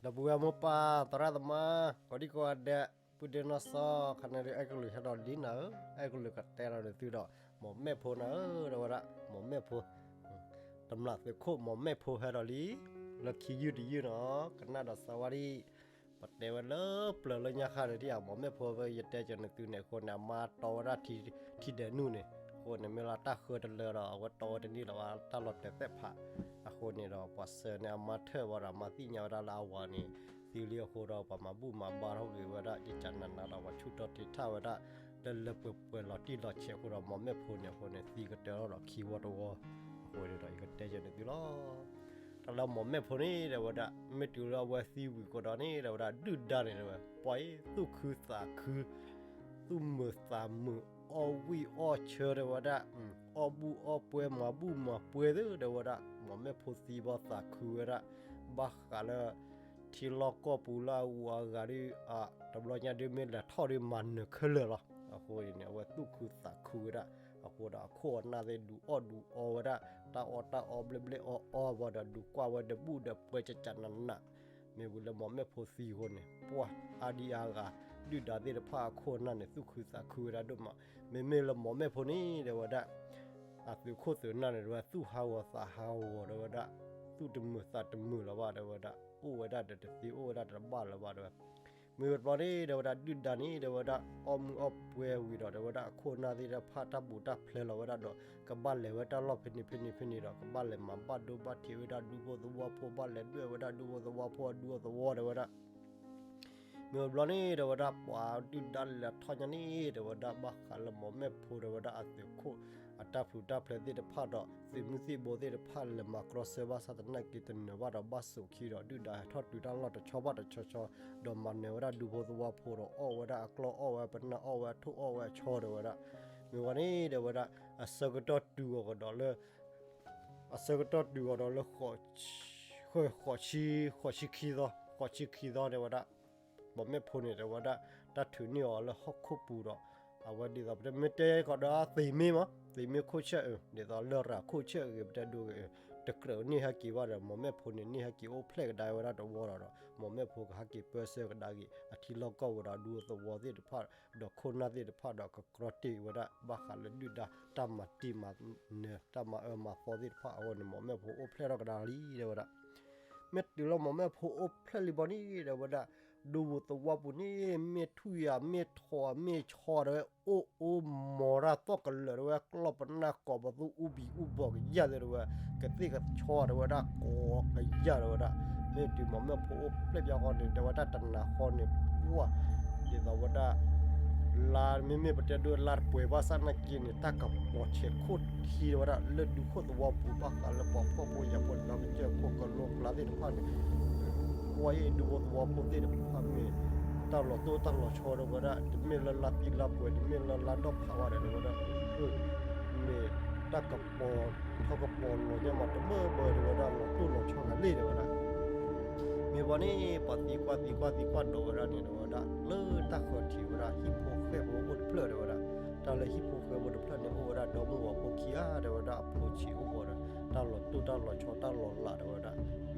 ဒီပုၢ်ဝဲၢ်မိၢ်ပၢ်သရၣ်သမါ ကိးဒံကိးဂၤဒဲး ပုၢ်ဒ့နီၢ်စီ ခါန့ၣ်ဒုး အဲၣ်ကလုာ်ဟဲဒီးလံနၤဧၢ, အဲၣ်ကလုာ်ကတဲလီၤနသုဒီး မိၢ်မဲၢ်ဖိနၤဧၢ တဲဝဲဒၣ် မိၢ်မဲၢ်ဖိ တမျာ်သုးခိၣ်မိၢ်မဲၢ်ဖိဟဲဒီးလံ လၢခံယုၢ်တယုၢ်နီၤ ကနၣ်ဒီးစၢၤဝဲဒၣ် ပတဲဝဲလၢပျၢၤလၢညါခါန့ၣ် ဒ်အမိၢ်မဲၢ်ဖိဝဲ ယတဲကၢၤနသုန့ၣ်အဃိန့ၣ် အမါတီဝဲဒၣ်ထံဒဲးနုာ်န့ၣ် အဃိန့ၣ် မ့ၢ်လၢတၢ်ဃၢတလၢဒီး အဝဲတီဝဲတန့ၢ်လၢၤဘၣ် တၢ်လီၤတဲာ်သ့ၣ်ဖး အဃိန့ၣ်ဒီး ပှၤဆှၢန့ၢ်အမါထၢၣ်ဝဲဒီး အမါသ့ၣ်ညါဝဲဒၣ်လၢအဝၤန့ၣ် သံလံအဃိဒီး ပှၤမၤဘူၣ်မၤဘါထီၣ်ဂ့ၤဝဲဒၣ် ယကနးနးဒီး ပှၤဆူၣ်ထီၣ်ထံထၣ်ဝဲဒၣ် လၢလၢပှဲၤပှဲၤလီၤတံၢ်လီၤဆဲးအဃိဒီး မိၢ်မဲၢ်ဖိန့ၣ်အဃိန့ၣ် သံကတၢၢ်ထီၣ်ဒီးခံဝီတဝီ အဃိန့ၣ်ဒီး ယကတဲကၢၤနသုလီၤ. တၢ်လၢမိၢ်မဲၢ်ဖိန့ၣ် တဲဝဲဒၣ် မ့ၢ်တုၤလၢအဝဲသံဝံၤကဒီးန့ၣ် တဲဝဲဒၣ် ဒုၣ်ဒါန့ၣ် တဲဝဲ ပှၤအံၤသူၣ်ခုသးခု သူၣ်မုာ်သးမုာ် အီၣ်ဝံၣ်အီၣ်ဆၢ တဲဝဲဒၣ် အီၣ်ဘူၣ်အီၣ်ပှဲၤ မၤဘူၣ်မၤပှဲၤသ့ တဲဝဲဒၣ် မိၢ်မဲၢ်ဖိသံဘီသးခုဝဲဒၣ် ဘၣ်ဃးလၢ ထံလီၢ်ကီၢ်ပူၤလၢအဂုၤအဂၤဒီး တဘျီညါဒုးမ့ၢ်လဲၤထီၣ်ဒီးမၤနၢၤခဲလၢာ်လီၤ. အဃိန့ၣ် အဝဲသူၣ်ခုသးခုဝဲဒၣ် အဃိဒီးအခိၣ်အနၢ်သ့ၣ် ဒုးအီၣ်ဒုးအီဝဲဒၣ် တၢ်အီၣ်တၢ်အီဘျဲၣ်ဘျဲၣ်အီၣ်အီဝဲဒီး ဒုးကွၢ်ဝဲဒီးဘူၣ်ဒီးပှဲၤကကနးနး မ့ၢ်ဝံၤလၢမိၢ်မဲၢ်ဖိသံအဃိန့ၣ် ပှၢ်အါဒံအါဂၤ ဒုၣ်ဒါသ့ၣ်တဖၣ်အခိၣ်အနၢ်န့ၣ် သူၣ်ခုသးခုဝဲဒၣ်ဒိၣ်မး, မ့မ့ၢ်လၢမိၢ်မဲၢ်ဖိန့ၣ် တဲဝဲဒၣ် အသုးခိၣ်သုးနၢ်န့ၣ် တဲဝဲ သူၣ်ဟးဂီၤသးဟးဂီၤ တဲဝဲဒၣ်, သူၣ်တမုာ်သးတမုာ်လၢၤဘၣ် တဲဝဲဒၣ်, အိၣ်ဝဲဒၣ်ဒီးတသ့ အိၣ်ဝဲဒၣ်ဒီးတဘၣ်လၢၤဘၣ် တဲဝဲ. မ့ၢ်ဝံၤတဘျီန့ၣ် တဲဝဲဒၣ် ဒုၣ်ဒါန့ၣ် တဲဝဲဒၣ် အီၣ်မုၢ်အီၣ်ပှဲၤဝံၤဒီး တဲဝဲဒၣ် အခိၣ်အနၢ်သ့ၣ်တဖၣ် တၢ်ပူၤတၢ်ဖျဲးလီၤဝဲဒၣ်ဒီး ကဘၣ်လဲၤဝဲတၢ်လီၢ်ဖဲန့ၣ်ဖဲန့ၣ်ဖဲန့ၣ်ဒီး ကဘၣ်လဲၤမၤဘၣ်ဒိဘၣ်ထံးဝဲဒၣ်ဒူဖိသဝီဖိ ဘၣ်လဲၤဒွဲၣ်ဝဲဒၣ်ဒူဖိသဝီဖိအဒူအသဝီ တဲဝဲဒၣ်. မ့ၢ်ဝံၤတဘျီန့ၣ် တဲဝဲဒၣ် ပှၤဒုၣ်ဒါလဲၤထီၣ်ညါန့ၣ် တဲဝဲဒၣ် ဘၣ်ဃးလၢမိၢ်မဲၢ်ဖိ တဲဝဲဒၣ် အသုးခိၣ် အတၢ်ပူၤတၢ်ဖျဲးသ့ၣ်တဖၣ်ဒီး သုးမုၢ်သံၣ်ဘိသ့ၣ်တဖၣ် လဲၤမၤကြီဆၢဘၣ်ဆၣ်သနာ်က့ တနၢၤဘၣ်ဒီးဘၣ်ဆိးခံဒီး ဒုၣ်ဒါဟဲထီၣ်တုၤတၢ်လီၢ်တဆီဘၣ်တဆီဆီ ဒီးမၤနၢၤဝဲဒၣ်ဒူဖိသဝီဖိဒီး အီၣ်ဝဲဒၣ်အကျီၢ် အီၣ်ဝဲပနၢ် အီၣ်ဝဲအထိၣ် အီၣ်ဝဲအဆီ တဲဝဲဒၣ်. မ့ၢ်ဝံၤန့ၣ် တဲဝဲဒၣ် အဆၢကတီၢ်တုၤအီၤကဒီးလၢ အဆၢကတီၢ်တုၤအီၤဒီးလၢ ဃိးဆံ ဃိးဆံခံသီ ဃိးဆံခံသီ တဲဝဲဒၣ်, မိၢ်မဲၢ်ဖိန့ၣ် တဲဝဲဒၣ် တၢ်ထုးန့ၢ်အီၤလၢဟီၣ်ခိၣ်ပူၤဒီး အဝဲဒ်သိးပတဲ မ့ၢ်တဲကီးဒီးသ့ၣ်မ့ၢ်မး သ့ၣ်မ့ၢ်ခိၣ်ဆၢၣ်အုး ဒ်သိးလရာ်ခိၣ်ဆၢၣ်အုး ပတဲဒိဂ့ၤအုး တကြၢးန့ၢ်ဟဲက့ၤဘၣ်ဒီး မိၢ်မဲၢ်ဖိန့ၣ် န့ၢ်ဟဲက့ၤအိၣ်ဖျဲၣ်ကဒါဝဲဒၣ်တဝီဒီးဒီး မိၢ်မဲၢ်ဖိကဟဲက့ၤပၢဆှၢကဒါက့ၤ အထံလီၢ်ကီၢ်ဝဲဒီးဒူသဝီသ့ၣ်တဖၣ် ဒီးခိၣ်နၢ်သ့ၣ်တဖၣ်ဒီး ကကြီတ့ၢ်ဝဲဒၣ် ဘၣ်ဃးလၢဒုၣ်ဒါ တၢ်မၤတံၢ်မၤနၢၤ တၢ်မၤအၢမၤသီသ့ၣ်တဖၣ်အဂီၢ်န့ၣ် မိၢ်မဲၢ်ဖိအိၣ်ဖျဲၣ်ထီၣ်ကဒါလံ တဲဝဲဒၣ်. မ့ၢ်တုၤလၢမိၢ်မဲၢ်ဖိအိၣ်ဖျဲၣ်လံဘၣ်န့ၣ် တဲဝဲဒၣ် ဒူသဝီပူၤန့ၣ် မ့ၢ်ထူၣ်ယၤ မ့ၢ်ထိး မ့ၢ်ဆီ တဲဝဲ အိၣ်အူမီၤတၢ်သီၣ်ကလၢာ် တဲဝဲ ကျီၢ်ပနၢ်ကိးပသူ အူဘံၣ်အူဘီၣ်ကယၢ်သ့ၣ် တဲဝဲ ကသ့ၣ်ကဆီ တဲဝဲဒၣ် ကိးကယၢ် တဲဝဲဒၣ်. မ့ၢ်တုၤမိၢ်မဲၢ်ဖိအိၣ်ဖျဲၣ်ဘၣ်ဃီန့ၣ် တဲဝဲဒၣ် တနၤဃီန့ၣ် ပှၢ် ဒ်သိးဝဲဒၣ် လါ မ့မ့ၢ်ပတဲဒိလါတပှဲၤဘၣ်ဆၣ်သနာ်က့န့ၣ် တၢ်ကပီၤဆဲးခိၣ်ထံ တဲဝဲဒၣ် လၢဒူခိၣ်သဝီပူၤ ဘၣ်ဃးလၢပှၤဖှီၣ်ဖိယာ်ဖိ ဒီကစၢၢ်ခိၣ်ကလိကျါသ့ၣ်တဖၣ်န့ၣ် ပှၢ်အံၤ ဒူဖိသဝီဖိသ့ၣ်တဖၣ်မ့ၢ် တၢ်လီၤတိၢ်တၢ်လီၤဆီ တဲဝဲဒၣ် တမ့ၢ်လၢလါသံလါပှဲၤ တမ့ၢ်လၢလါဒီဖးဝဲဒီး တဲဝဲဒၣ် မ့ၢ်တၢ်ကပီၤထီၣ်ကပီၤလီၤညါမး တဘၢဘၢ တဲဝဲဒၣ် လီၤတိၢ်လီၤဆီဂၤလံ တဲဝဲဒၣ်. မ့ၢ်ဘၣ်န့ၣ် ပှၤသံကွၢ်သံကွၢ်သံကွၢ်ဒီးဝဲဒၣ်န့ၣ် တဲဝဲဒၣ် လၢတၢ်ဃၢၤထံးဝဲဒၣ် ဟံၣ်ဖိဃဲဖိအိၣ်တဖျၢၣ် တဲဝဲဒၣ်. တၢ်လၢဟံၣ်ဖိဃဲဖိတဖျၢၣ်န့ၣ် အိၣ်ဝဲဒၣ်ဒီမုၢ်ဂီၤဖိခံဂၤ တဲဝဲဒၣ် အဖိဆံးအိၣ်ဝဲဒီး တၢ်လီၤတိၢ်တၢ်လီၤဆီတၢ်လီၤလး တဲဝဲဒၣ်. မ့ၢ်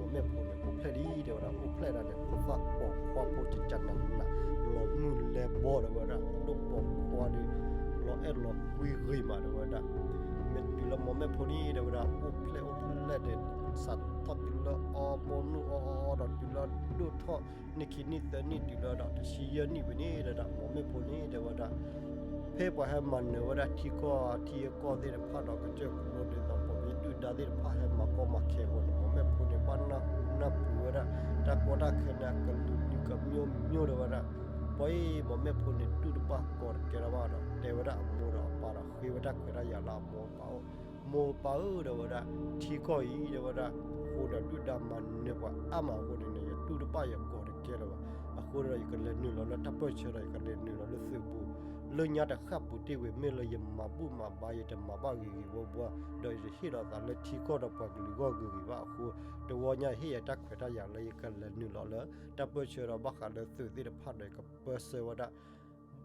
ဘၣ်န့ၣ် မိၢ်မဲၢ်ဖိန့ၣ် အိၣ်ဖျဲၣ်လံ တဲဝဲဒၣ် အိၣ်ဖျဲၣ်ဒၣ်န့ၣ် ဖိသၣ်ပိာ်ခွါဖိကကနးနး လီၤမုၢ်လဲဘီ တဲဝဲဒၣ် ဒိၣ်ပိာ်ခွါဒီး လီၤအဲၣ်လီၤကွံဂ့ၤမး တဲဝဲဒၣ်. မ့ၢ်တုၤလၢမိၢ်မဲၢ်ဖိန့ၣ် တဲဝဲဒၣ် အိၣ်ဖျဲၣ်အိၣ်ဖျဲၣ်ဒီး စးထီၣ်တုၤလၢအီၣ်မိၢ်နုၢ်အီၣ်အီၣ်အီဒီးတုၤလၢဒိၣ်ထီၣ် နံၣ်ခံနံၣ်သၢနံၣ်တုၤလၢဒီးတဆံယဲၢ်နံၣ်ဝံၤန့ၣ် တဲဝဲဒၣ် မိၢ်မဲၢ်ဖိန့ၣ် တဲဝဲဒၣ် ဖဲပှၤဟဲမၤနၢၤဝဲဒၣ်ထံကီၢ်ထံအကီၢ်သ့ၣ်တဖၣ်ဒီး ကစၢၢ်ကလိဒ်သိး ပှၤမ့ၢ်ဒုၣ်ဒါသ့ၣ်တဖၣ်ဟဲမၤကီမၤခဲအဃိန့ၣ် မိၢ်မဲၢ်ဖိန့ၣ် ဘၣ်နၢ်ဟူနၢ်ပူၤဝဲဒၣ် တၢ်ကီတၢ်ခဲန့ၣ် အကလုာ်ဒုးကမျိုးမျိုး တဲဝဲဒၣ်. ပှၤအံၤ မိၢ်မဲၢ်ဖိန့ၣ် တူၢ်တဘၣ်ကီးတကဲလၢၤဘၣ်ဒီး တဲဝဲဒၣ်အမိၢ်ဒီးအပၢ်ဒီး ဃ့ဝဲတၢ်ခွဲးတၢ်ယာ်လၢအမိၢ်အပၢ်အိၣ်, မိၢ်ပၢ်ဧၢ တဲဝဲဒၣ်, ထံကီၢ်အံၤ တဲဝဲဒၣ်, အဃိဒီးဒုၣ်ဒါမၤနၢၤပှၤအါမးအဃိန့ၣ် ယတူၢ်တဘၣ်ယကီးတကဲလၢၤဘၣ်. အဃိဒီး ယကလဲၤနုာ်လီၤလၢတၢ်ပၢၢ်ဆၢဒီး ယကလဲၤနုာ်လီၤလၢသုးပူၤ, လၢညါတဃၣ်ပူၤတ့ၢ်ဝံၤ မ့ၢ်လၢယမၤဘူၣ်မၤဘါ ယတမၤဘၣ်ဂ့ၤဂ့ၤဝါဝါ ဒီးယတဟ့ၣ်လီၤသးလၢထံကီၢ်ဒီးပှၤကလုာ်ဂီၢ်ဂ့ၤဂ့ၤဘၣ်အဃိ, တဝီညါဟ့ၣ်ယတၢ်ခွဲးတၢ်ယာ်လၢယကလဲၤနုာ်လီၤလၢ တၢ်ပၢၢ်ဆၢဒီးဘၣ်ဃးလၢသုးသ့ၣ်တဖၣ်ဒီး ယကပၢဆှၢဝဲဒၣ်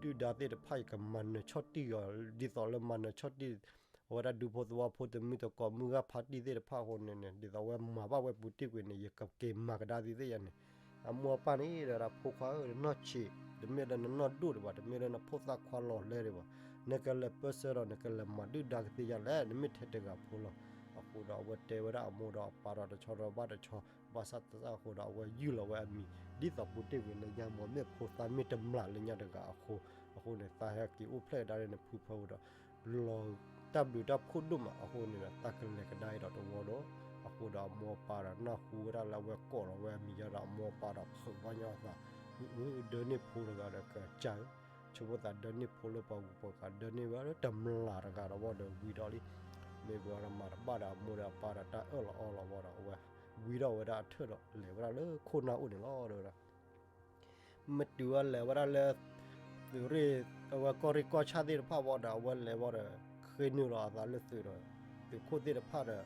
ဒုၣ်ဒါသ့ၣ်တဖၣ် ယကမၤနၢၤဆီၣ်တံၢ်အီၤ ဒ်သိးလၢမၤနၢၤဆီၣ်တံၢ် အဝဲဒၣ်ဒူဖိသဝီဖိတမုၢ်တကိးမုၢ်ဂၢ်ဖါတံၢ်သ့ၣ်တဖၣ်အဃိန့ၣ်န့ၣ် ဒ်သိးအဝဲမၤဘၣ်ဝဲပူၤတ့ၢ်ကွံာ်န့ၣ် ယကက့ၤမၤကဒါသ့သ့ၣ်ယၤန့ၣ်, အမိၢ်အပၢ်န့ၣ်ဒီးဝဲဒၣ် ဖိခွါဧၢ နီၢ်ဆံး, တမ့ၢ်လၢနနီၢ်ဒိၣ်ဒံးဘၣ်, တမ့ၢ်လၢနဖိသၣ်ခွါလီၤလဲဒံးဘၣ်, နကလဲၤပၢဆှၢဒီးနကလဲၤမၤဒုၣ်ဒါကသ့ယၤလဲၣ်, နမ့ၢ်ထဲတဂၤဖိလီၤ. အဃိဒီးအဝဲတဲဝဲဒၣ်အမိၢ်ဒီးအပၢ်ဒီး တဆီဒီးဘၣ်တဆီ, ဘၣ်ဆၣ်သနာ်က့အဃိဒီး အဝဲယုၢ်လီၤဝဲအမံၤ ဒ်သိးပူၤတ့ၢ်ကွံာ်လၢညါ မိၢ်မ့ၣ်ဖိသးမ့ၢ်တမျးလၢညါတဂၤအဃိ, အဃိန့ၣ် သးဟဲက့ၤအိၣ်ဖျဲၣ်ကဒါန့ၣ် ဖုဖၢဝဲဒီး လီၤတၢ်ဘျုးတၢ်ဖှိၣ်ဒိၣ်မးအဃိန့ၣ်ဒီး သးကလဲၤကဒါအံၤဒီးတဝီဒီး, အဃိဒီးအမိၢ်အပၢ်ဒီးနၢ်ဟူဝဲဒၣ်လၢအဝဲကိးလီၤဝဲအမံၤယၤဒီး အမိၢ်အပၢ်ဒီးဖုးဘၣ်ညီအသး, ဒၢန့ၢ်ဖိတဂၤဒီးကစၢ်ဧၢ, ဆိမိၣ်သးဒၢန့ၢ်ဖိလၢပှၤဂုၤပှၤဂၤ ဒၢန့ၢ်ဝဲတမျးတဂၤဒီးဝံၤဒီးလံ, မ့ၢ်ဝဲဒီးမၤတဘၣ်ဒီးအမိၢ်ဒီးအပၢ်ဒီးတၢ်အၢၣ်လီၤအီလီၤဝဲဒီး အဝဲဝံဒီးဝဲဒၣ်အထၢၣ်ဒီး လဲၤဝဲဒၣ်လၢခိၣ်နၢ်အိၣ်န့ၣ်လီၤ တဲဝဲဒၣ် မ့ၢ်တုၤဝဲလဲၤဝဲဒၣ်လၢ သုးရ့ၣ် အဝဲကီၢ်ရ့ၣ်ကီၢ်ဆၣ်သ့ၣ်တဖၣ်ဘၣ်ဒီး အဝဲလဲၤဘၣ်ဒီး ဃ့နုာ်လီၤအသးလၢသုးဒီး သုးခိၣ်သ့ၣ်တဖၣ်ဒီး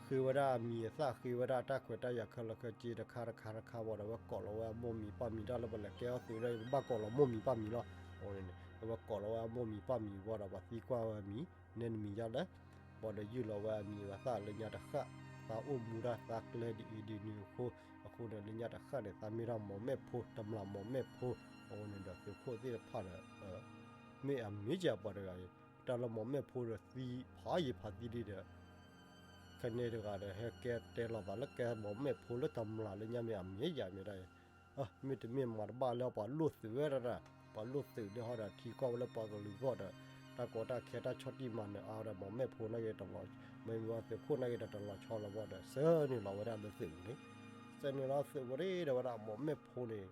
ဃ့ဝဲဒၣ်အမံၤအသၣ် ဃ့ဝဲဒၣ်တၢ်ခွဲးတၢ်ယာ်ခဲလၢာ်ခဲဆ့တခါတခါတခါဘၣ်ဒီး အဝဲကိးလီၤဝဲအမိၢ်မံၤပၢ်မံၤ တၢ်လၢပလဲၤကဲထီၣ်သုးဒီး ပဘၣ်ကိးလီၤမိၢ်မံၤပၢ်မံၤလီၤ. အဝဲကိးလီၤဝဲအမိၢ်မံၤပၢ်မံၤဘၣ်ဒီး ပှၤသံကွၢ်ဝဲအမံၤ နဲနမံၤယါလဲၣ်, ဘၣ်ဒီးယုၢ်လီၤဝဲအမံၤအသၣ်လၢညါတဃၣ်, သးအိၣ်မူဒၣ်သးကျဲဒ်အံၤဒ်နုၤအဃိ, အဃိန့ၣ်လၢညါတဃၣ်န့ၣ် သးမ့ၢ်ဒၣ်မိၢ်မ့ၣ်ဖိ တမျးမိၢ်မ့ၣ်ဖိ, အဃိန့ၣ်ဒီးသုးခိၣ်သ့ၣ်တဖၣ်ဒီး မ့ၢ်အမ့ၢ်ကပှၤတဂၤအံၤ, တၢ်လၢမိၢ်မ့ၣ်ဖိဒီးသံဖးယံၤဖးသံဒံးဒီး ခဲန့ၣ်တဂၤဒီး ဟဲကဲတဲလီၤသးလၢကဲမိၢ်မ့ၣ်ဖိလၢတမျးလၢညါမ့ၢ်အမ့ၢ်ယၤမ့ၢ်ဒၣ်အံၤ, မ့တမ့ၢ်မၤတဘၣ်လၢပှၤလိၣ်သုးဝဲဒၣ်, ပှၤလိၣ်သုးဒ်ဟီဒီးထံကီၢ်ဝဲလၢပှၤကလုာ်ဂီၢ်ဒီး တၢ်ကီတၢ်ခဲတၢ်ဆီၣ်တံၢ်မၤနၢၤအါဒီး မိၢ်မ့ၣ်ဖိနာ်က့တလီၤ, မ့ၢ်ဝဲသုးခိၣ်နာ်က့ဒီးတလီၤဆီလီၤဘၣ်ဒီး ဆှၢနုာ်လီၤဝဲဒၣ်လၢသုးပူၤန့ၣ်, ဆှၢနုာ်လီၤသုးပူၤန့ၣ် တဲဝဲဒၣ်မိၢ်မ့ၣ်ဖိန့ၣ်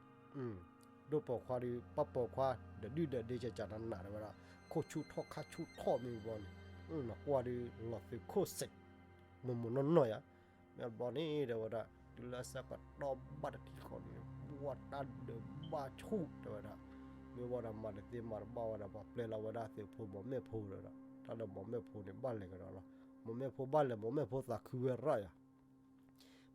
ဒိၣ်ပိာ်ခွါဒီး ပၢ်ပိာ်ခွါ ဒီးဒုၣ်ဒီးဒ့ကကနးနးတဲဝဲဒၣ်, ခိၣ်ဆူၣ်ထီၣ်ခါဆူၣ်ထီၣ်မ့ၢ်ဘီန့ၣ်, နကွၢ်ဒီးလီၤသုးခိၣ်စဲး မိၢ်မိၢ်နီၢ်နီၢ်ယါ, မ့ၢ်ဘျီန့ၣ်တဲဝဲဒၣ် တုၤလၢအဆၢကတီၢ်ဘၣ်တထံၣ်ဃီန့ၣ် ပှၤတၢ်ဒုးဘၣ်ဆူၣ်တဲဝဲဒၣ်, မ့ၢ်ဝဲဒီးမၤတသ့မၤတဘၣ်ဝဲဒီး ပှၤပျဲလီၤဝဲဒၣ်သုးဖိမိၢ်မ့ၣ်ဖိဒီး တၢ်လၢမိၢ်မ့ၣ်ဖိန့ၣ် ဘၣ်လဲၤကဒီးလီၤ, မိၢ်မ့ၣ်ဖိဘၣ်လဲၤ မိၢ်မ့ၣ်ဖိသးခုဝဲရၣ်ယါ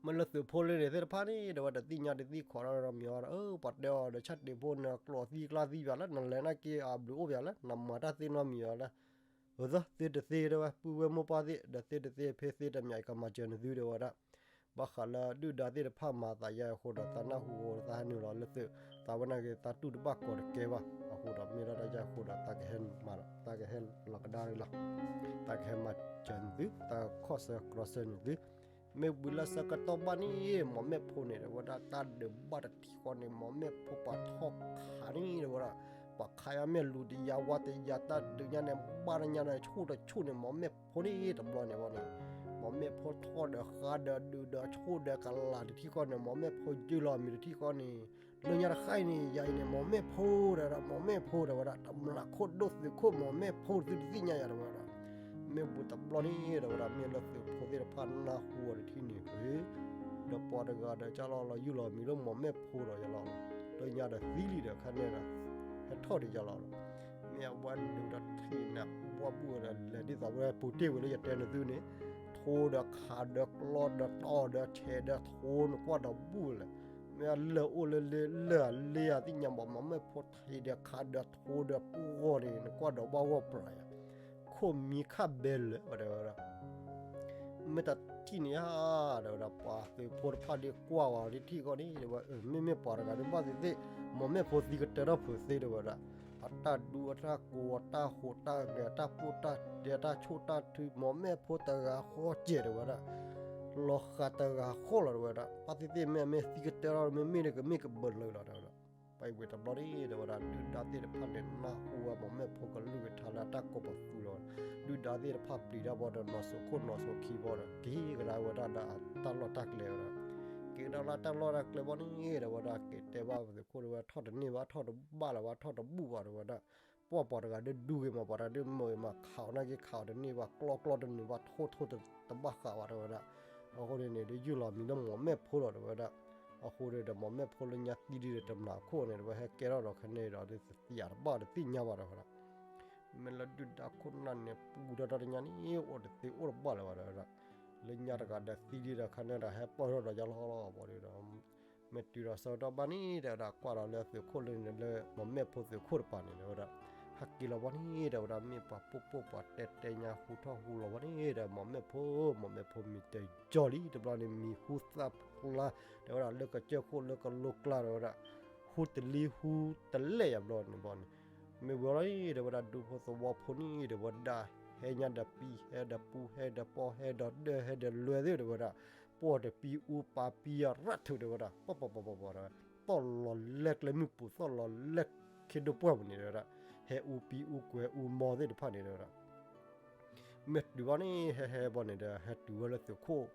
မ့ၢ်လၢသုးဖိလၢန့ၣ်သ့ၣ်တဖၣ်န့ၣ် တဲဝဲတသ့ၣ်ညါတသ့ၣ်ခီၣ်ဒီးမံၤအီၤဒီး ပှၤတဲအီၤဒီး ဆၣ်တ့ၢ်ဖိန့ၣ် ကျိးသံကျါသံယွၤလၢ နလဲၤနာ်က့အဘျုးအိၣ်ပယၤလၢ နမၤတၢ်သ့နီတမံၤအီၤလၢ, အသိးသ့တသ့တဲဝဲ ပုၢ်ဝဲၢ်မိၢ်ပၢ်သ့ၣ် ဒီးသ့တသ့ဖဲသ့တမံၤ ယကမၤစၢၤနသုတဲဝဲဒၣ်, ဘၣ်ဃးလၢဒုၣ်ဒါသ့ၣ်တဖၣ်မၤသးယါအဃိဒီး သးနၢ်ဟူအဃိ သးဟဲနုာ်လီၤလၢသုး သးဝဲနာ်က့ သးတူၢ်တဘၣ်ကီးတကဲဘၣ်, အဃိဒီးမ့ၢ်ဒၣ်တၢ်ယါအဃိဒီး သးကဟဲမၤဒီး သးကဟဲလီၤကဒါလီၤ, သးကဟဲမၤစၢၤနသု သးကခီၣ်ဆၢကြီဆၢနသု မ့ၢ်ဝံၤလၢဆၢကတီၢ်ဘၣ်န့ၣ် မိၢ်မ့ၣ်ဖိန့ၣ် တဲဝဲဒၣ် တၢ်ဒုးဘၣ်တထံၣ်ဃီန့ၣ် မိၢ်မ့ၣ်ဖိပှၤထီၣ်ခးန့ၣ် တဲဝဲဒၣ်, ပှၤခးယါမ့ၢ်လူၤတယါဝါတယါ တၢ်ဒုးညါန့ၣ် ဘၣ်တညါန့ၣ် ဆူၣ်တဆူၣ်န့ၣ် မိၢ်မ့ၣ်ဖိန့ၣ်တဘျီန့ၣ်ဘၣ်န့ၣ်, မိၢ်မ့ၣ်ဖိထီၣ်ဒီးဃးဒီးဒုးဒီးဆူၣ်ဒီးကလၤတထံၣ်ဃီန့ၣ် မိၢ်မ့ၣ်ဖိယုၢ်လီၤမံၤတထံၣ်ဃီန့ၣ် လၢညါတဃၣ်အံၤန့ၣ် ယၤအံၤန့ၣ် မိၢ်မ့ၣ်ဖိဒီး မိၢ်မ့ၣ်ဖိတဲဝဲဒၣ် တမျးခိၣ်ဒိၣ်သုးခိၣ်မိၢ်မ့ၣ်ဖိသုတသ့ၣ်ညါယၤတဲဝဲဒၣ်, မ့ၢ်ဘူးတဘျီန့ၣ် တဲဝဲဒၣ် မ့ၢ်လၢသုးဖိသ့ၣ်တဖၣ်နၢ်ဟူအီၤတထံၣ်န့ၣ် ဒီးပှၤတဂၤဒီးကၢ်လီၤလီၤယုၢ်လီၤမံၤလၢမိၢ်မ့ၣ်ဖိဒီးယၤလီၤ, လၢညါဒီးသံလံဒီးခါန့ၣ်ဒီး ဟဲထီၣ်ဒီးယၤလီၤ, မ့ၢ်အဝဲဒုးဒီးထံၣ်န့ၣ် ဘှီၣ်ဘူၣ်ဝဲဒီးလဲၤဒ်သိးဝဲပူၤတ့ၢ်ဝဲလၢယတဲနသုန့ၣ်, ထိဒီးခးဒီးကျီဒီးတီၢ်ဒီးဆဲးဒီးထိနကွၢ်ဒီးဘူၣ်ဝဲလဲၣ်, မ့ၢ်အလၢာ်အိၣ်လၢလၢအလ့အသ့ၣ်ညါဘၣ် မိၢ်မ့ၣ်ဖိထံးဒီးခးဒီးထိဒီးပှီၢ်န့ၣ် နကွၢ်ဒီးဘၣ်ဂီၢ်ပြၤယၤ, ခိၣ်မံခၣ်ဘဲလၢာ်ဝဲတဲဝဲဒၣ် မ့ၢ်တထံၣ်န့ၣ်ဧါ တဲဝဲဒၣ် ပှၤသုးဖိတဖၣ်ဒ်ကွၢ်ဝဲဒ်ထံၣ်ဃီန့ၣ် တဲဝဲ မ့မ့ၢ်ပှၤတဂၤဒ်ဘၣ်သ့ၣ်သ့ၣ် မိၢ်မ့ၣ်ဖိသံကတၢၢ်ထီၣ်ဖုးသ့တဲဝဲဒၣ်, အတၢ်ဒူအတၢ်ကိးအတၢ်ဟူးတၢ်ဂဲၤ တၢ်ပူၣ်တၢ်တဲ တၢ်ဆိၣ်တၢ်ထု မိၢ်မ့ၣ်ဖိတဂၤဃီကဲးတဲဝဲဒၣ်, လီၤဃာ်တဂၤဃီလီၤတဲဝဲဒၣ်, ဘၣ်သ့ၣ်သ့ၣ်မ့ၢ်အမ့ၢ်သံကတၢၢ်ထီၣ် မ့မ့ၢ်ဒီးကမ့ၢ်ကဘၢလၢလီၤတဲဝဲဒၣ် ပဝဲတဘျီန့ၣ် တဲဝဲဒၣ် ဒုၣ်ဒါသ့ၣ်တဖၣ်န့ၣ် နၢ်ဟူဝဲမိၢ်မ့ၣ်ဖိကလုၢ်ကထါလၢအတၢ်ကိးပသူလီၤ, ဒုၣ်ဒါသ့ၣ်တဖၣ်ပျံၤတၢ်ဘၣ်ဒီး နီၢ်စိၤခိၣ်နီၢ်စိၤခံဘၣ်ဒီး က့ၤကဒါဝဲဒၣ်ဒီးတၢ်လီၢ်တၢ်ကျဲဝဲဒၣ်, က့ၤကဒါလၢတၢ်လီၢ်တၢ်ကျဲဘၣ်န့ၣ် တဲဝဲဒၣ် က့ၤတဲဘၣ်သုးခိၣ်တဲဝဲ ထီၣ်တန့ၢ်ဘၣ် ထီၣ်တဘၣ်လၢၤဘၣ် ထီၣ်တဘူၣ်ဘၣ်တဲဝဲဒၣ်, ပှၢ်ပှၤတဂၤဒုးဒူဂ့ၤမး ပှၤတဂၤဒုးမုာ်ဂ့ၤမး ခးအီၤနာ်က့ ခးအီၤတန့ၢ်ဘၣ် ကျီကျီတန့ၢ်ဘၣ် ထိထိတဘၣ်ဃးဘၣ်တဲဝဲဒၣ်, အဃိန့ၣ်န့ၣ် ဒုးယုၢ်လီၤမံၤလၢမိၢ်မ့ၣ်ဖိလီၤတဲဝဲဒၣ်, အဃိန့ၣ်ဒီး မိၢ်မ့ၣ်ဖိလၢညါသံဒ်ဒီးတမျးခိၣ်န့ၣ် တဲဝဲဟဲကဲထီၣ်ဒီးခါန့ၣ်ဒီး တသံအတဘၣ်တသ့ၣ်ညါဘၣ်တဲဝဲဒၣ်, မ့ၢ်လၢဒုၣ်ဒါခိၣ်နၢ်န့ၣ် ပူၤဒီးတၢ်တညါန့ၣ် အိၣ်တသ့အိၣ်တဘၣ်လၢၤဘၣ်တဲဝဲဒၣ်, လၢညါတဂၤဒီးသံဒ်ဒီးခါန့ၣ်ဒီးဟဲပၢၢ်ထီၣ်ဒီးယါလီၤလီၤဘၣ်ဒီး မ့ၢ်တုၤဒီးဆၢကတီၢ်ဘၣ်န့ၣ် တဲဝဲဒၣ် ကွၢ်ဒီးလၢသုးခိၣ်လၢန့ၣ်လၢ မိၢ်မ့ၣ်ဖိသုးခိၣ်တပၤန့ၣ် တဲဝဲဒၣ်, ဟဲက့ၤလီၤဘီန့ၣ် တဲဝဲဒၣ် မ့ၢ်ပှၤပိာ်ပိာ်ပှၤတဲတဲညါ ဟူထီၣ်ဟူလီၤဘီန့ၣ်ဒီး မီၢ်မဲၣ်ဖိ မီၢ်မဲၣ်ဖိမံၤတယီလံ တဘျီန့ၣ် မံၤဟူသၣ်ဖျါ တဲဝဲဒၣ်လၢကစၢၢ်ခိၣ်လၢကလိကျါ တဲဝဲဒၣ် ဟူတလံဟူတလဲၣ်ယၤဘျီန့ၣ်ဘီန့ၣ် မ့ၢ်ဝံၤလီၤ တဲဝဲဒၣ် ဒူဖိသဝီဖိန့ၣ် တဲဝဲဒၣ် ဟဲညါဒီးပံၤ ဟဲဒီးပူၤ ဟဲဒီးပီၢ် ဟဲဒီးဒၢ ဟဲဒီးလွဲသ့ၣ် တဲဝဲဒၣ် ပီၢ်တပံၤအူပာ်ပံၤအရၣ်ထုး တဲဝဲဒၣ် ပီၢ်ပီၢ်ပီၢ်ပီၢ်ပီၢ် တဲဝဲ သီၣ်လီၤလဲကျဲမုၢ်ပူၤ သီၣ်လီၤလဲခ့ဒိၣ်ပှၢ်ပူၤန့ၣ် တဲဝဲဒၣ် ဟဲအူပံၤအူကွဲၤအူမီသ့ၣ်တဖၣ်န့ၣ် တဲဝဲဒၣ် မ့ၢ်တုၤဘၣ်န့ၣ် ဟဲဟဲဘီန့ၣ်ဒီး ဟဲတုၤဝဲလၢသုးခိၣ်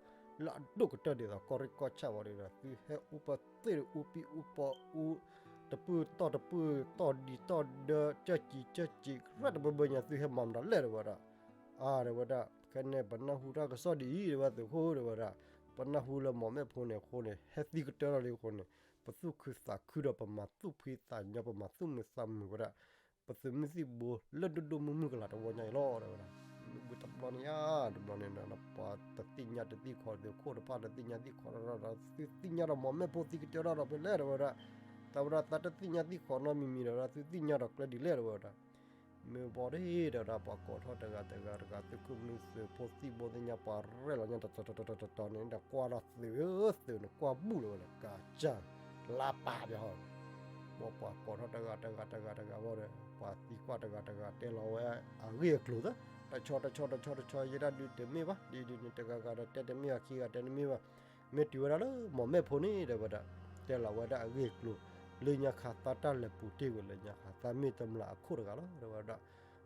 လၢအဒိၣ်ကတၢၢ်ဒ်သိး ကီၢ်ရ့ၣ်ကီၢ်ဆၣ်ဘီန့ၣ်ဒီး သုဟဲအူပသ့ၣ်အူပံၤအူပီၤအူ တပုၢ်တီၢ်တပုၢ် တီၢ်ဒံးတီၢ်ဒၢ ကၢၢ်စံးကၢၢ်စံး ရၣ်တဘၢဘၢညါ သုဟဲမၤမတၤလဲၣ် တဲဝဲဒၣ် အါ တဲဝဲဒၣ် ခဲန့ၣ်ပနၢ်ဟူတၢ်ကစီၣ်ဒ်အံၤ တဲဝဲသုးခိၣ် တဲဝဲဒၣ် ပနၢ်ဟူလၢမီၢ်မဲၣ်ဖိန့ၣ်အဃိန့ၣ် ဟဲသံကတၢၢ်ထီၣ်လံအဃိန့ၣ် ပသူၣ်ခုသးခုဒီး ပမၤသူၣ်ဖှံသးညီ ပမၤသူၣ်မုာ်သးမုာ်ဝဲဒၣ် ပသုးမုၢ်သံၣ်ဘိလၢဒိၣ်ဒိၣ်မုၢ်မုၢ်ကလာ်တဝီညါအံၤလီၤ တဲဝဲဒၣ် မ့ၢ်ဝံၤတဘျီန့ၣ်ဧါ တဘျီန့ၣ်ဒီး ပှၤတသ့ၣ်ညါတသ့ၣ်ခီ သုးခိၣ်တဖၣ်တသ့ၣ်ညါသ့ၣ်ခီဒီး သုသ့ၣ်ညါဒီးမီၢ်မဲၣ်ဖိသံကတၢၢ်ထီၣ်ဒီးဖဲလဲၣ် တဲဝဲဒၣ် တဲဝဲဒၣ် သးတသ့ၣ်ညါသ့ၣ်ခီနီတမံၤမံၤဒီး သုသ့ၣ်ညါဒီးကျဲဒ်လဲၣ် တဲဝဲဒၣ် မ့ၢ်ဘီဒီး တဲဝဲဒၣ် ပှၤကိးထီၣ်တဂၤတဂၤတဂၤ သုးခိၣ်မုၢ်သုးဖိသံၣ်ဘိသ့ၣ်ညါ ပှၤရဲၣ်လီၤညါ တတီၤတတီၤတတီၤန့ၣ်ဒီး ကွၢ်ထီၣ်သုး သုးန့ၣ်ကွၢ်ဘူၣ်လီၤဝဲလၢကစၢ် လါပာ်ပီၤ ဘီပှၤကိးထီၣ်တဂၤတဂၤတဂၤတဂၤဘီဒီး ပှၤသံကွၢ်တဂၤတဂၤတဲလီၤဝဲအဂ့ၢ်အကျိၤသၢ တဆီတဆီတဆီတဆီ ယဲဒၣ်ဒုးတမ့ၢ်ဘၣ် ဒ်ဒုးန့ၣ် တဂၤဂၤဒီးတဲတမ့ၢ်ဘၣ် ခံဂၤတဲတမ့ၢ်ဘၣ် မ့ၢ်တုၤဝဲဒၣ်လၢမီၢ်မဲၣ်ဖိန့ၣ် တဲဝဲဒၣ် တဲလီၤဝဲဒၣ်အဂ့ၢ်အကျိၤ လၢညါခါသးတၢ်လဲၤပူၤတ့ၢ်ဝဲလၢညါခါ သးမ့ၢ်တမျၢ်အခိၣ်တဂၤလီၤ တဲဝဲဒၣ်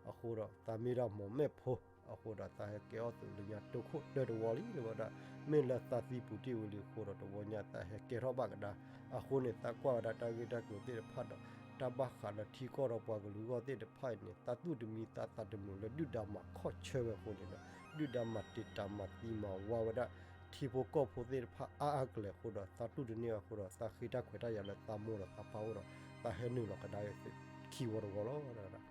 အဃိဒီးသးမ့ၢ်ဒၣ်မီၢ်မဲၣ်ဖိ အဃိဒီးသးဟဲကဲအီၣ်သုးလၢညါ တိခိၣ်တၢတဝီလံ တဲဝဲဒၣ် မ့ၢ်လၢသးသံပူၤတ့ၢ်ဝံၤလံအဃိဒီး တဝီညါသးဟဲကဲထီၣ်ဘၣ်ကဒါ အဃိန့ၣ် သးကွၢ်ဝဲဒၣ်တၢ်ဂ့ၢ်တၢ်ကျိၤသ့ၣ်တဖၣ်ဒီး တၢ်ဘၣ်ဃးလၢထံကီၢ်ဒီးပှၤကလုာ်အဂီၢ်သ့ၣ်တဖၣ်အံၤန့ၣ် သးသူၣ်တမံသးသးတမုာ်လၢ ဒုၣ်ဒါမၤခီၣ်ဆၢဝဲအဃိန့ၣ်ဒီး ဒုၣ်ဒါမၤတံာ်တာ်မၤသံမၤဝါဝဲဒၣ် ထံဖိကီၢ်ဖိသ့ၣ်တဖၣ်အါအါကလဲာ်အဃိဒီး သးတူၢ်တန့ၢ်အဃိဒီး သးဃ့တၢ်ခွဲးတၢ်ယာ်လၢသးမိၢ်ဒီးသးပၢ်အိၣ်ဒီး သးဟဲနုာ်လီၤကဒါအံၤသုးခံဝီတဝီလီၤ တဲဝဲဒၣ်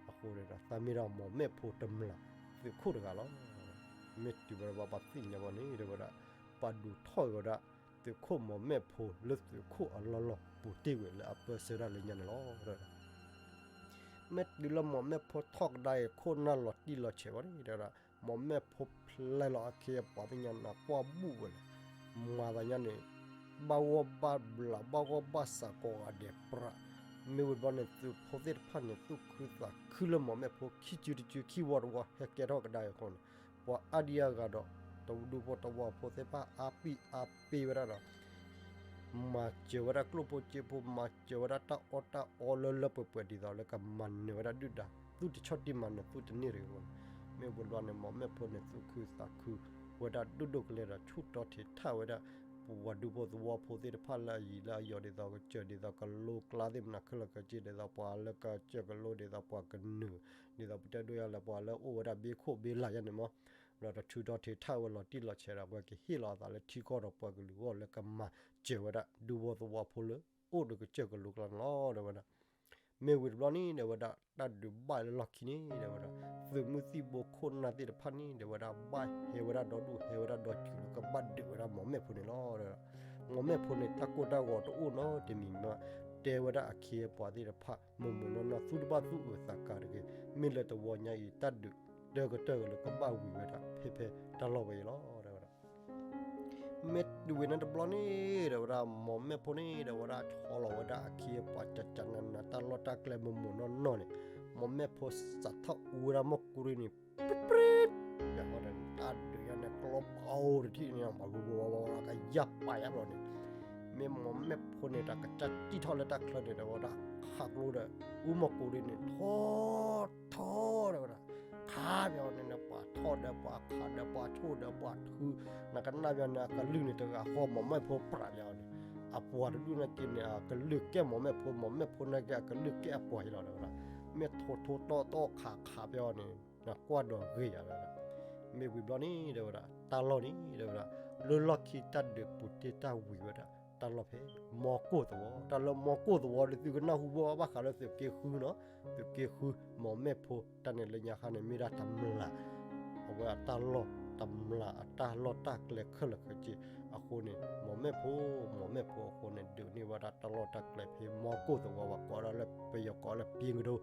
အဃိန့ၣ်ဒီး သးမ့ၢ်ဒၣ်မီၢ်မဲၣ်ဖိတမျၢ်သုးခိၣ်တဂၤလီၤ မ့ၢ်တုၤဝဲဒၣ်ဘၣ်ပှၤသ့ၣ်ညါဘီန့ၣ် တဲဝဲဒၣ် ပာ်ဒုးထီၣ်က့ၤဝဲဒၣ် သုးခိၣ်မီၢ်မဲၣ်ဖိလၢသုးခိၣ်အလီၢ်လီၢ်ပူၤတ့ၢ်ဝဲလၢအပၢဆှၢတၢ်လၢညါန့ၣ်လီၤ တဲဝဲဒၣ် မ့ၢ်တုၤလၢမီၢ်မဲၣ်ဖိထီၣ်ကဒါအံၤ ခိၣ်နၢ်လီၤတံၢ်လီၤဆဲးဘီန့ၣ် တဲဝဲဒၣ် မီၢ်မဲၣ်ဖိဖျဲလီၤအခ့အပှၤသ့ၣ်ညါန့ၣ် ကွၢ်ဘူၣ်ဝဲလၢ မၤသးညါန့ၣ် ဘၣ်ဂီၢ်ဘၣ်ဘျး ဘၣ်ဂီၢ်ဘၣ်စးကိးဂၤဒဲးပြး မ့ၢ်ဝံၤဘီန့ၣ် သုးဖိသ့ၣ်တဖၣ်န့ၣ် သူၣ်ခုသးခုလၢမီၢ်မဲၣ်ဖိ ခံစုတစု ခံဝီတဝီ ဟဲကဲထီၣ်ကဒါအံၤအဃိန့ၣ် ပှၤအါဒံအါဂၤဒီး တဒူဖိတဝီဖိသ့ၣ်တဖၣ် အါပံၣ်အါပ့ၤဝဲဒၣ်ဒီး မၤစၢၤဝဲဒၣ်ကျိၣ်ဖိစ့ဖိ မၤစၢၤဝဲဒၣ်တၢ်အီၣ်တၢ်အီလၢလၢပှဲၤပှဲၤ ဒ်သိးလၢကမၤနၢၤဝဲဒၣ်ဒုၣ်ဒါ သူၣ်တဆီၣ်တံၢ်မၤနၢၤသူၣ်တန့ၢ်တဂ့ၤအဂီၢ်န့ၣ် မ့ၢ်ဝံၤဘျီန့ၣ် မီၢ်မဲၣ်ဖိန့ၣ် သူၣ်ခုသးခုဝဲဒၣ်ဒိၣ်ဒိၣ်ကလဲာ်ဒီး ဆူၣ်တီထံးထးဝဲဒၣ် ပှၤဒူဖိသဝီဖိသ့ၣ်တဖၣ်လၢအယံၤလၢအယီၤ ဒ်သိးကစၢၢ် ဒ်သိးကလိကျါသ့ၣ်မနၤခဲလၢာ်ခဲဆ့ ဒ်သိးပှၤလၢကစၢၢ်ကလိ ဒ်သိးပှၤကနၢၤ ဒ်သိးပတဲဒိၣ်ယါလၢပှၤလၢအိၣ်ဝဲဒၣ်ဘ့ခိၣ်ဘ့လၢ်ယါန့ၣ်မး ဒီးတဆူၣ်တီထံးထးဝဲလီၤတံၢ်လီၤဆဲးဒီး အဝဲကဟ့ၣ်လီၤအသးလၢထံကီၢ်ဒီးပှၤကလုာ်အဂီၢ်လၢကမၤစၢၤဝဲဒၣ် ဒူဖိသဝီဖိလၢအိၣ်ဒီးကစၢၢ်ကလိကျါန့ၣ်လီၤ တဲဝဲဒၣ် မ့ၢ်ဝံၤတဘျီန့ၣ် တဲဝဲဒၣ် တၢ်ဒုးဘၣ်လၢလီၢ်ခံန့ၣ် တဲဝဲဒၣ် သုးမုၢ်သံၣ်ဘိခိၣ်နၢ်သ့ၣ်တဖၣ်န့ၣ် တဲဝဲဒၣ် ဘၣ်ဟဲဝဲဒၣ်ဒီဒူၣ် ဟဲဝဲဒၣ်ဒီစုၤလၢကဘၣ်ဒုးဝဲဒၣ်မီၢ်မဲၣ်ဖိန့ၣ်လီၤ တဲဝဲဒၣ် မီၢ်မဲၣ်ဖိန့ၣ် တၢ်ကိၢ်တၢ်ဂီၤတအိၣ်နီတမံၤမး တဲဝဲဒၣ်အခ့အပှၤသ့ၣ်တဖၣ် မိၢ်မိၢ်နီၢ်နီၢ် သူၣ်တဘၣ်သူၣ်အုးသးကါတဂ့ၤ မ့ၢ်လၢတဝီညါအံၤ တၢ်ဒုးတၢကတၢၢ်လၢကဘၣ်ဝံၤဝဲဒၣ် ဖဲဖဲတၢ်လီၢ်ဝဲအံၤလီၤ တဲဝဲဒၣ် မ့ၢ်တုၤဝဲန့ၣ်တဘျီန့ၣ် တဲဝဲဒၣ် မီၢ်မဲၣ်ဖိန့ၣ် တဲဝဲဒၣ် ဆီလီၤဝဲဒၣ်အခ့အပှၤ ကကနန တၢ်လီၢ်တၢ်ကျဲမိၢ်မိၢ်နီၢ်နီၢ်န့ၣ် မီၢ်မဲၣ်ဖိစးထီၣ်အူဝဲဒၣ်မီၢ်ကူရ့န့ၣ် ပြ့ပြ့ တၢ်ဒုးယါန့ၣ် ကျီပအိတထံၣ်န့ၣ် ပှၤဂုၤဂၤဝဲဝဲကယၢ်ပာ်ယါဘျီန့ၣ် မ့ၢ်မီၢ်မဲၣ်ဖိန့ၣ် တၢ်ကစၢ်စံၣ်ထီၣ်လၢတၢ်ချၢန့ၣ် တဲဝဲဒၣ် ခးကျိဒီး အူမီၢ်ကူရ့န့ၣ် ထီၣ်ထီၣ် တဲဝဲဒၣ် ခးပယီၤန့ၣ် ပှၤထီၣ်ဒီးပှၤခးဒီး ပှၤဆိၣ်ဒီးပှၤထု နကနၣ်ပယီၤန့ၣ် အကလုၢ်န့ၣ်တဂၤဃီ မီၢ်မဲၣ်ဖိပြးပယီၤန့ၣ် အပှၤတဒူၣ်နာ်က့န့ၣ် အကလုၢ်ကဲမီၢ်မဲၣ်ဖိ မီၢ်မဲၣ်ဖိနာ်က့ အကလုၢ်ကဲအပှၤအံၤလီၤ တဲဝဲဒၣ် မ့ၢ်ထိၣ်ထိၣ်တီၢ်တီၢ်ခးခးပယီၤန့ၣ် နကွၢ်ဒီးဂ့ၤယၤ တဲဝဲဒၣ် မ့ၢ်ဝံၤဘျီန့ၣ် တဲဝဲဒၣ် တၢ်လီၢ်န့ၣ် တဲဝဲဒၣ် လၢလီၢ်ခံတၢ်ဒုးပူၤတ့ၢ်တၢ်ဝံၤဝဲဒၣ် တၢ်လီၢ်ဖဲ မီၢ်ကိၢ်သဝီ တၢ်လၢမီၢ်ကိၢ်သဝီဒီး သုကနၢ်ဟူဘၣ်ဘၣ်ဃးလၢသုးက့ဃုနီၤ သုးက့ဃု မီၢ်မဲၣ်ဖိ တၢ်န့ၣ်လၢညါခါန့ၣ် မ့ၢ်ဒၣ်တမျၢ် အဝဲအတၢ်လီၢ်တမျၢ် အတၢ်လီၢ်တၢ်ကျဲခဲလၢာ်ခဲဆ့ အဃိန့ၣ် မီၢ်မဲၣ်ဖိ မီၢ်မဲၣ်ဖိအဃိန့ၣ် ဒုးန့ၢ်ဝဲဒၣ်တၢ်လီၢ်တၢ်ကျဲဖဲမီကိၢ်သဝီဘၣ် ကိးဒၣ်လၢပယီၤကိးလၢပၠ့ကဒိ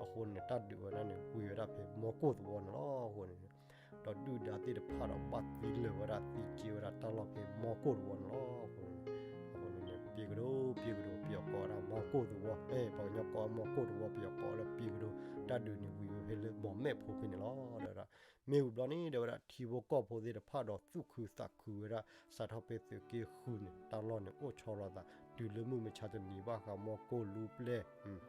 အဃိန့ၣ် တၢ်ဒုးဝဲဒၣ်န့ၣ် ဝံၤဝဲဒၣ်ဖဲမီကိၢ်သဝီန့ၣ်လီၤ. အဃိန့ၣ် ဒီးဒုၣ်ဒါသ့ၣ်တဖၣ်ဒီးဘၣ်သံလၢာ်ဝဲဒၣ်သံက့ဝဲဒၣ်တၢ်လီၢ်ဖဲမီကိၢ်သဝီန့ၣ်လီၤ. အဃိန့ၣ် အဃိန့ၣ်န့ၣ် ပၠ့ကဒိ ပၠ့ကဒိ ပယီၤကိးဝဲဒၣ်မီကိၢ်သဝီ အဲ ပှၤကညီကိးမီကိၢ်သဝီ ပယီၤကိးလၢပၠ့ကဒိ တၢ်ဒုးန့ၣ်ဝံၤဝဲဖဲလၢမီၢ်မဲၣ်ဖိဖဲန့ၣ်လီၤ. ဒီး မ့ၢ်ဝံၤဘျီန့ၣ် ဒီးဝဲဒၣ်ထံဖိကီၢ်ဖိသ့ၣ်တဖၣ်ဒီးသူၣ်ခုသးခုဝဲဒၣ် စးထီၣ်ဖဲသုးက့ဃုန့ၣ် တၢ်လီၢ်န့ၣ်အိၣ်ဆီလီၤသး တုၤလၢမုၢ်မဆါတနံၤဘၣ်ဃးမီကိၢ်လူပျဲၢ်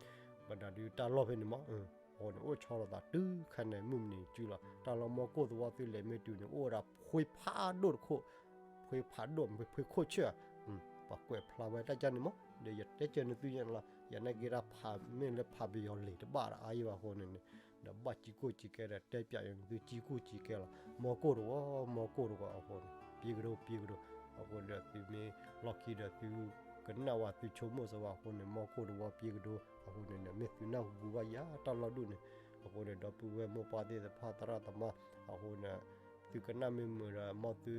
ဘၣ်ဒၣ်ဒုးတၢ်လီၢ်ဖဲန့ၣ်မး အဃိန့ၣ် အိၣ်ဆီလီၤသးတုၤခါန့ၣ် မုၢ်မနံၤစုလီၤ တၢ်လီၢ်မီကိၢ်သဝီသုလဲၤမ့ၢ်တုၤန့ၣ် အိၣ်ဝဲဒၣ်ဖှ့ဖးဒိၣ်တခိၣ် ဖှ့ဖးဒိၣ် ဖှ့ခိၣ်ဆၢၣ် ပှၤကွဲးဖျါဝဲတၢ်ကန့ၣ်မး ဒီးယတဲကၢနသုညါန့ၣ်လီၤ ယနာ်က့တၢ်ဖးမ့ၢ်လၢဖးပယီၤလံာ်တဘၣ်ဒီးအါယံဘၣ်အဃိန့ၣ်န့ၣ် ဒီးဘၣ်ကံကိၢ်ကံကဲဒီးတဲပၠးယၤန့ၣ်သုကံကိၢ်ကံကဲလီၤ မီကိၢ်တဝီ မီကိၢ်တဝီအဃိန့ၣ် ပၠ့ကဒိ ပၠ့ကဒိ အဃိဒီးသုမ့ၢ်လီၢ်ခံဒီးသုကနၣ်ဝဲသုဆိကမိၣ်စၢၤဝဲအဃိန့ၣ် မီကိၢ်တဝီပၠ့ကဒိ အဃိန့ၣ်န့ၣ် မ့ၢ်သုနၢ်ဟူဘၣ်ယၤတၢ်လီၢ်ဒိၣ်န့ၣ် အဃိန့ၣ် ဒီပုၢ်ဝဲၢ်မိၢ်ပၢ်သ့ၣ်တဖၣ်သရၣ်သမါ အဃိန့ၣ် သုကနၣ်မ့ၢ်မုာ်ဒီး မ်သု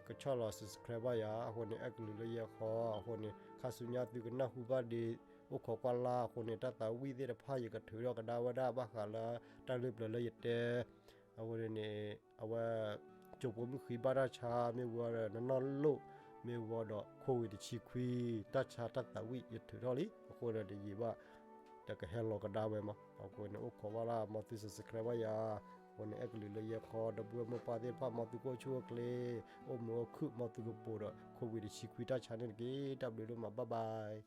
ကဆီၣ်လီၤ subscribe ဘၣ်ယၤ အဃိန့ၣ် အဲၣ်ကလုာ်လၢယဲခီ အဃိန့ၣ် ခါဆူညါသုကနၢ်ဟူဘၣ်ဒံး အိၣ်ခိးကွၢ်လၢ် အဃိန့ၣ် တၢ်သးဝံၣ်သ့ၣ်တဖၣ် ယကထုးထီၣ်ကဒါဝဲဒၣ်ဘၣ်ဃးလၢ တၢ်လၢပျၢၤလၢယတဲ အဃိန့ၣ်န့ၣ် အဝဲ ကၠိဖိမုၣ်ဃံဘၣ်တၢ်ဆါ မ့ၢ်ဝံၤဒီး နနီၢ်လိၣ် မ့ၢ်ဝံၤဒီး ခိၣ်ဝံးတဆံခွံ တၢ်ဆါတၢ်သးဝံၣ် ယထုးထီၣ်လံ အဃိဒီးတယံာ်ဘၣ် တကဟဲလီၤကဒါဝဲမး အဃိန့ၣ် အိၣ်ခိးဘၣ်လၢ မ်သု subscribe ဘၣ်ယၤ အဃိန့ၣ် အဲၣ်ကလုာ်လၢယဲခီ ဒီပုၢ်ဝဲၢ်မိၢ်ပၢ်သ့ၣ်တဖၣ် မ်သုကအိၣ်ဆူၣ်အိၣ်ချ့ အိၣ်မုာ်အိၣ်ခုၣ် မ်သုကပိာ်ဒီး ခိၣ်ဝံးတဆံခွံတၢ်ဆါန့ၣ်တက့ၢ် တၢ်ဘျုးဒိၣ်မး bye bye